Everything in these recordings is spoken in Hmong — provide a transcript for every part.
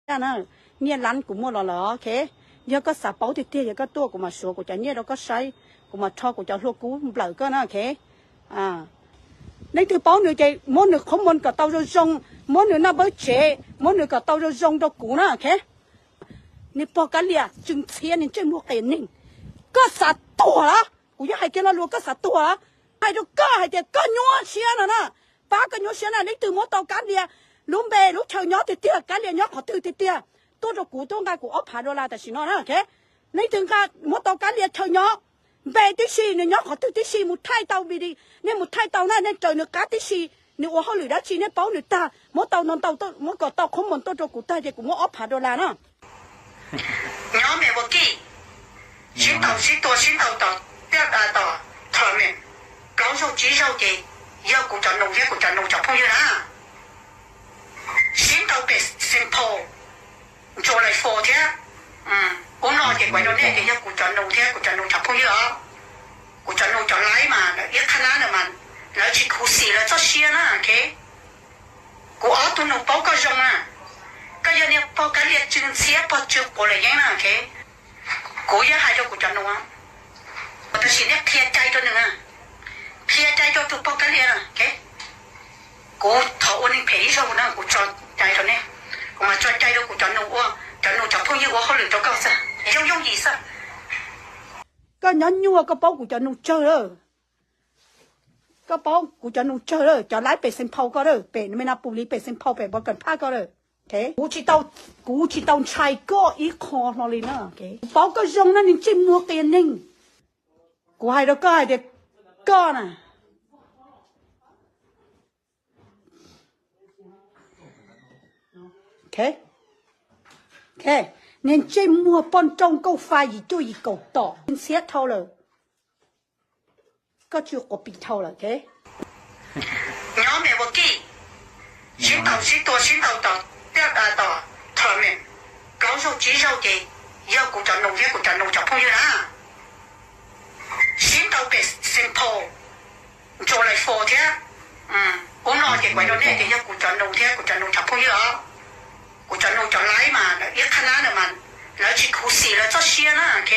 na, nyiaj lab kuv muaj los lawm, ok. Yog koj xav paub tiag tiag, yog koj tuaj kuv mam suav kuv cov nyiaj rau koj saib, kuv mam rho kuv cov hlua kub nplawm koj na, ok. Leej twg paub nws ces muab nws qhob moos kom tau zoo zoo, muab nws naj npawb tsev, muab nws kom tau zoo zoo rau kuv na, ok. Niag pog Kab Lias tsw ntxhiab, niag ntsej muag qias neeg, koj xav tuag los? Kuv yog hais kiag lo lus koj xav tuag los? Hais rau koj hais tias koj nyuaj siab no na, pab koj nyuaj siab na. Leej twg muab tau Kab Lias lub npe lub chaw nyob tiag tiag, Kab Lias nyob qhov twg tiag tiag, tuaj rau kuv, tuaj nqa kuv ob phav dollar tam sim no na, ok. Leej twg nqa muab tau Kab Lias chaw nyob, npe tib si, nws nyob qhov twg tib si, mus thaij tau video, nej mus thaij tau na, nej raws nws qab tib si, nws ua hauj lwm dab tsi nej paub nws tag, muab tau no ntau, muab kom tau qhob moos tuaj rau kuv tag ces kuv muab ob phav dollar na. Nyob Milwaukee, sib ntaus sib tua sib ntaus tom, tom tournament plaub zaug tsib zaug ces yog kuv cov nus thiab kuv cov nus cov phooj ywg na. Sib ntaus pem Saint Paul, July Fourth thiab. Ub no ces kuv rau nej ces yog kuv cov nus thiab kuv cov nus cov phooj ywg os. Kuv cov nus cov laib mas lawv ib qhab nab ntawd mas lawv tsis khuv xim lawv txoj sia na, ok. Kuv ob tug nus paub koj zoo na. Koj yog niag pog Kab Lias tsw ntxhiab, pog tsw quav lawm yeeb na, ok. Kuv yog hais rau kuv cov nus, tab sis nej qhia cai rau nws, qhia cai rau tus pog Kab Lias na, ok. Kuv thov ua neeg phem ib zaug na, kuv tso cai rau nej, kuv mam tso cai rau kuv cov nus ua, cov nus cov phooj ywg ua hauj lwm rau koj xwb, yooj yooj yim xwb. Koj nyob nyuaj koj paub kuv cov nus tsawg lawm. Koj paub kuv cov nus tsawg lawm, cov laib pem Saint Paul koj lawm, pem Minneapolis pem Saint Paul pem Brooklyn Park koj lawm. Kuv tsis tau, kuv tsis tau ntshai koj ib qho hlo li na. Kuv paub koj zoo na, niag ntsej muag qias neeg. Kuv hais rau koj hais tias koj na, niag ntsej muag poj nrauj nkauj fa yim cuaj yim kaum tom ntxhiab dhau lawm. Koj tsw quav pim dhau lawm, ok. Nyob Milwaukee, sib ntaus sib tua sib ntaus tom, tom tournament plaub zaug tsib zaug ces yog kuv cov nus thiab kuv cov nus cov phooj ywg na. Sib ntaus pem Saint Paul, July Fourth thiab. Ub no ces kuv rau nej ces yog kuv cov nus thiab kuv cov nus cov phooj ywg os. Kuv cov nus cov laib mas lawv ib qhab nab ntawd mas lawv tsis khuv xim lawv txoj sia na, ok.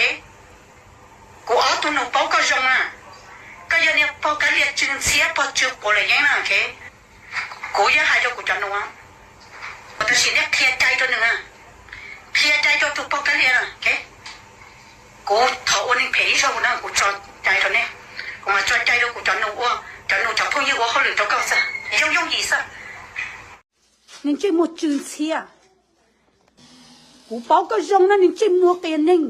Kuv ob tug nus paub koj zoo na. Koj yog niag pog Kab Lias tsw ntxhiab, pog tsw quav lawm yeeb na, ok. Kuv yog hais rau kuv cov nus, tab sis nej qhia cai rau nws, qhia cai rau tus pog Kab Lias na, ok. Kuv thov ua neeg phem ib zaug na, kuv tso cai rau nej, kuv mam tso cai rau kuv cov nus ua, cov nus cov phooj ywg ua hauj lwm rau koj xwb, yooj yooj yim xwb. Niag ntsej muag tsw ntxhiab, kuv paub koj zoo na, niag ntsej muag qias neeg.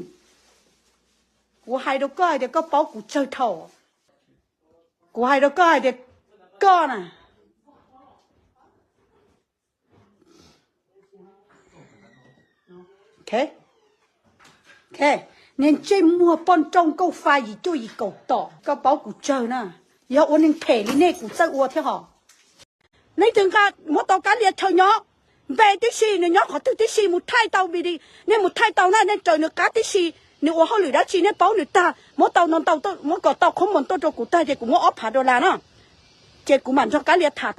Kuv hais rau koj hais tias koj paub kuv tsawg dhau. Kuv hais rau koj hais tias koj na, niag ntsej muag poj nrauj nkauj fa yim cuaj yim kaum tom, koj paub kuv tsawg na. Yog ua neeg phem li nej kuv txawj ua thiab hos. Leej twg nqa muab tau Kab Lias chaw nyob, npe tib si, nws nyob qhov twg tib si, mus thaij tau video, nej mus thaij tau na, nej raws nws qab tib si, nws ua hauj lwm dab tsi nej paub nws tag, muab tau no ntau, muab kom tau qhob moos tuaj rau kuv tag ces kuv muab ob phav dollar na, ces kuv mam nrog Kab Lias tham tau.